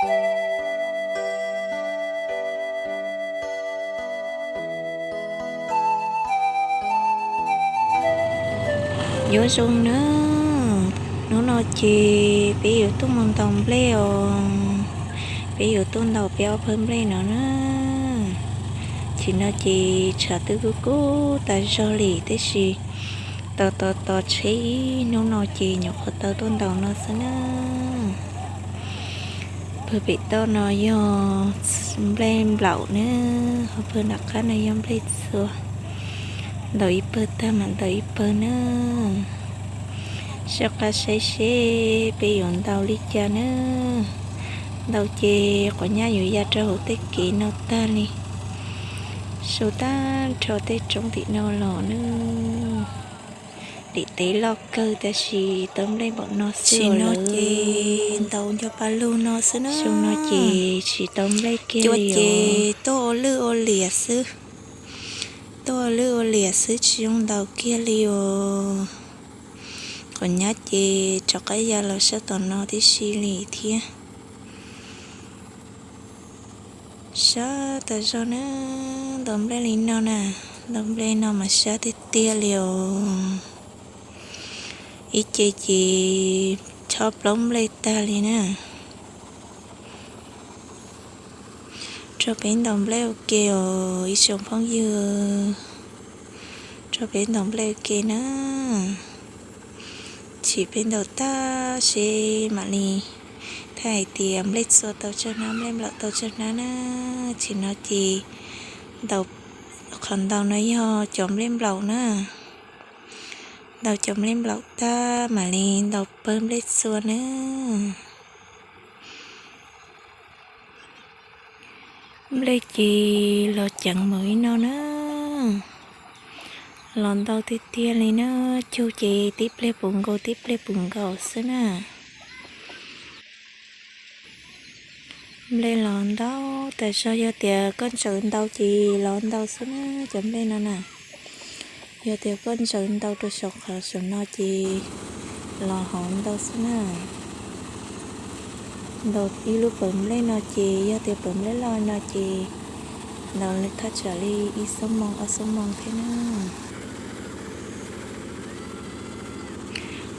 Nyob zoo na, hnub no ces peb yuav tuaj mus ntaus nplej os. Peb yuav tuaj ntaus peb ob pawg nplej no na. Tsis no ces tshav twb kub kub tas zog li tab sis tos tos tos tsheb ib hnub no ces nyuam qhuav tau tuaj ntaus no xwb na. Pawg pem toj no yog nplej nplaum na, ho pawg nram qab no yog nplej txua. Ntaus ib pawg tag mam ntaus ib pawg na. Soj qab saib seb peb yuav ntaus li cas na. Ntaus ces quav nyab yuav ya rau hauv tej kev no tag li. Su tag nrho tej roob tim no los na. Lim tev loj kawg tab sis tau nplej npaum no xwb. Tsis no ces ntaus nco pa lug no xwb na. Xyoo no ces tsis tau nplej kiag li os. Ces tuaj ua lwj ua liam xwb. Tuaj ua lwj ua liam xwb tsis zoo ntaus kiag li os. Quav nyab ces rov qab ya los sab tom no tib si li thiab. Sab tas zog na, ntaus nplej li no na, ntaus nplej no mas sab tiag tiag li os. Ib ce ces chob plaub nplej tag li na. Rau peb ntaus nplej ua ke os ib tsoom phooj ywg. Rau peb ntaus nplej ua ke na. Tsis peb ntaus tag seb mam li thaij hais tias nplej txua tau tsawg hnab nplej nplaum tau tsawg hnab na. Tsis no ces ntaus, qhov ntaus no yog cov nplej nplaum na. Ntaus cov nplej nplaum tag mam li ntaus pawg nplej txua na. Nplej ces los ceev npaum li no na. Los ntau tiag tiag li na, cug ces tib pliag puv nkaus tib pliag puv nkaus xwb na. Nplej los ntau tas zog, yog tias koj ntsaws ntau ces los ntau xwb na, cov nplej no na. Yog tias koj ntsaws ntau rau saum qhov saum no ces los hauv ntau xwb na. Ntaus ib lub pawg nplej no ces yog tias pawg nplej loj no ces ntaus thaj tsam li ib xuab moos ob xuab moos thiab na.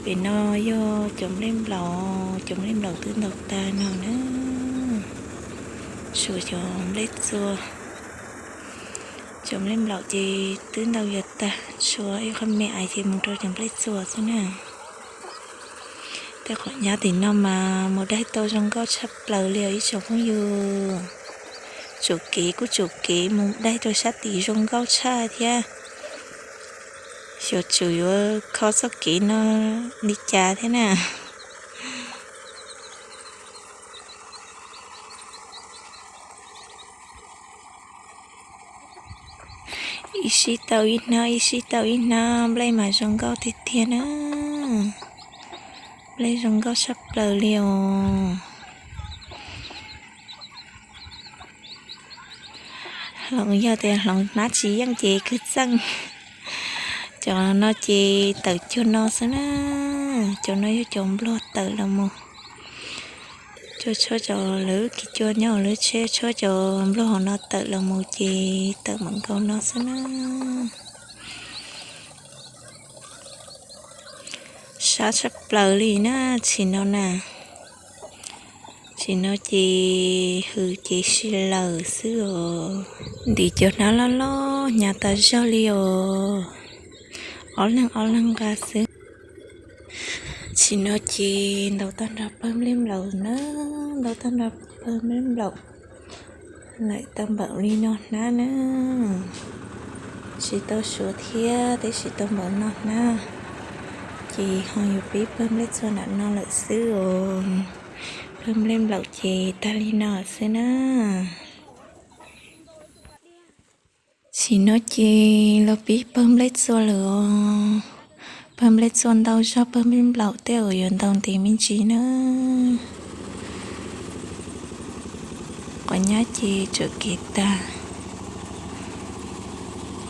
Pem no yog cov nplej nplaum, cov nplej nplaum twb ntaus tag no na. Tshuav cov nplej txua, cov nplej nplaum ces twb ntaus yuav tag, tshuav ib qho me ais ces mus rau cov nplej txua xwb na. Tej qhov nyab tim no mas mus daig tau zoo nkauj tshaj plaws li os ib tsoom phooj ywg. Tsum kev kuj tsum kev mus daig rau sab tid zoo nkauj tshaj thiab. Xyov tsum yuav kho txoj kev no li cas thiab na. Ib sij tau ib hnab, ib sij tau ib hnab, nplej mas zoo nkauj tiag tiag na. Nplej zoo nkauj tshaj plaws li os. Hloov, yog tias hloov hnab tsis yeej ces kwv txeej. Cov no ces tawm cuag no xwb na. Cov no yog cov npluag tawm los mus. Cov tshuab cov lawv kis cua nyob hauv lub tsheb, tshuab cov npluag hauv no tawm los mus ces tawm mam nkaus no xwb na. Sab tshaj plaws li na, tsim no na. Tsim no ces hws ces si lawm xwb os. Ntim cov hnab loj loj hnyav tas zog li os. Ob leeg ob leeg nqa xwb. Tsim no ces ntaus tag nrho pawg nplej nplaum na, ntaus tag nrho pawg nplej nplaum lawm tau npaum li no hnab na. Tsis tau suav thiab, tab sis tau npaum no hnab. Ces ho yuav pib pawg nplej txua nram no lawm xwb os. Pawg nplej nplaum ces tag li no xwb na. Tsim no ces los pib pawg nplej txua lawm os. Pawg nplej txua ntau zog pawg nplej nplaum tej uas yuav ntaus ntev me ntsis na. Quav nyab ces tsum kev tag.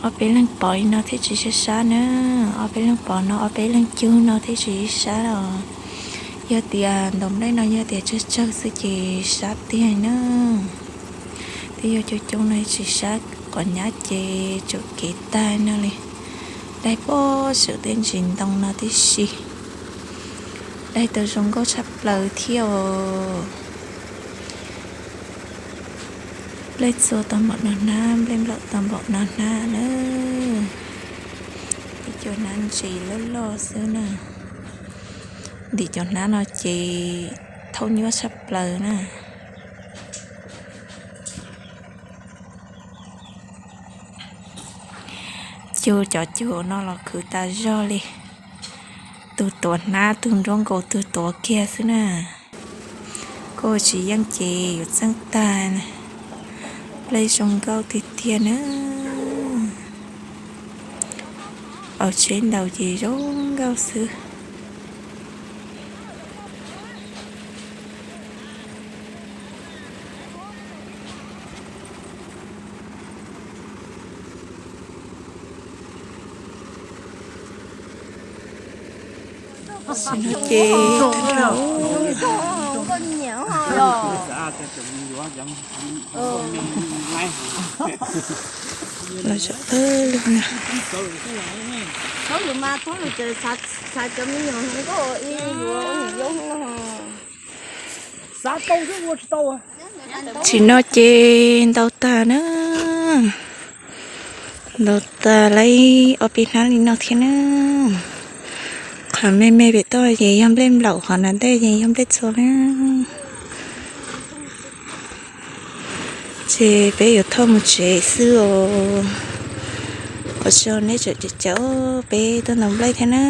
Ob peb leeg pov li no thiaj tsis sab sab na. Ob peb leeg pov no, ob peb leeg cug no thiaj tsis sab os. Yog tias ntaus nplej no yog tias tsawg tsawg xwb ces sab tiag na. Twb yog coob coob no tsis sab, qhov nyab ces tsum kev tag no li. Daig pob saum tej ntsis ntoo no tib si. Daig tau zoo nkauj tshaj plaws thiab os. Nplej txua tau npaum no hnab, nplej nplaum tau npaum no hnab na. Ib co hnab ntses loj loj xwb na. Ntim cov hnab no ces thaub nyuaj tshaj plaws na. Cug cov cug no los khwv tas zog li. Tus tuav hnab tus nruab nkaus tus tuav kiag xwb na. Koj tsis yeej ces yuav txeeb tag. Nplej zoo nkauj tiag tiag na. Aus tsheb ntaus ces zoo nkauj xwb. Ces los zaum pawg lug na. Tsim no ces ntaus tag na. Ntaus tag lawm ob peb hnab li no thiab na. Qhov me me pem toj ces yog nplej nplaum, qhov nram ntej ces yog nplej txua na. Ces peb yuav thauj mus tsev xwb os. Ua tsaug nej tseem caum peb tuaj ntaus nplej thiab na.